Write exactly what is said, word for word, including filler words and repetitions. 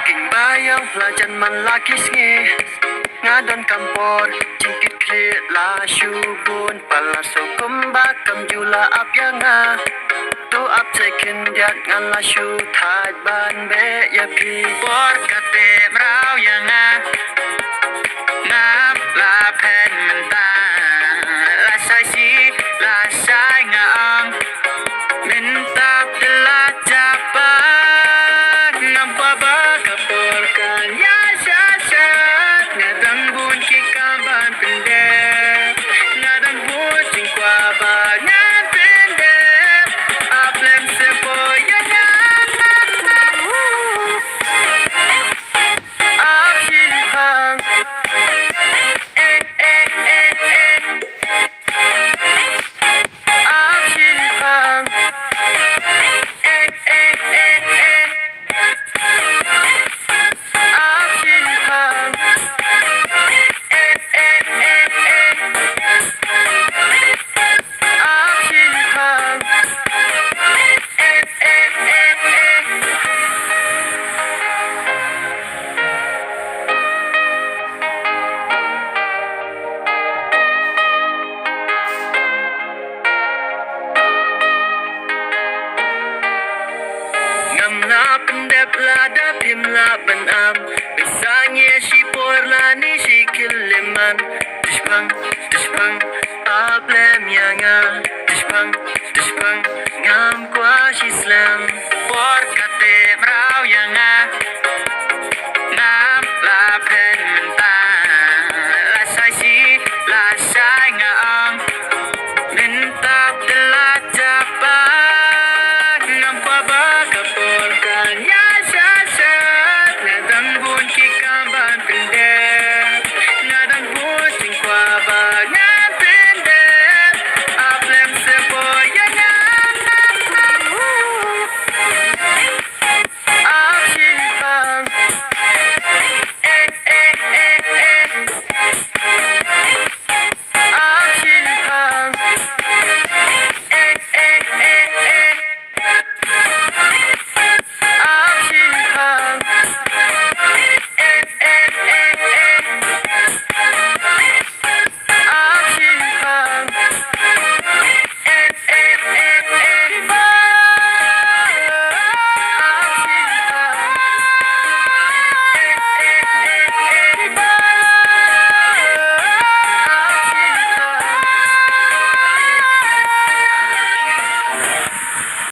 King ba ïong la jan man la ki sngi. Nga don kam por jingkit khlieh la shu bun, pala so kumba kam ju la ap ïa nga. To ap sa khyndiat ngan la shu thait ban beh ïa phi. Por kate mraw ïa nga. Ngam la phen mynta. La sai shi la sai nga ong. Mynta te la japa. Namar ba ka por kan ïa sha sha. Nga dang bun ki kam ban pyndep. Nga dang bun jingkwah ba ngan pyndep. Ap lem seh poi ïa nga. Ap shin pang. Eh, eh, eh, eh. Ap shin pang. Eh, eh, eh, eh. Ap shin pang. Eh, eh, eh, eh. Ap shin pang. Eh, eh, eh, eh. Ngam lah pyndep lada phim lah ban am. Pisa ngi shi por lane shi khyllipmat. Tishpang, tishpang, ap lem ïa nga. Tishpang,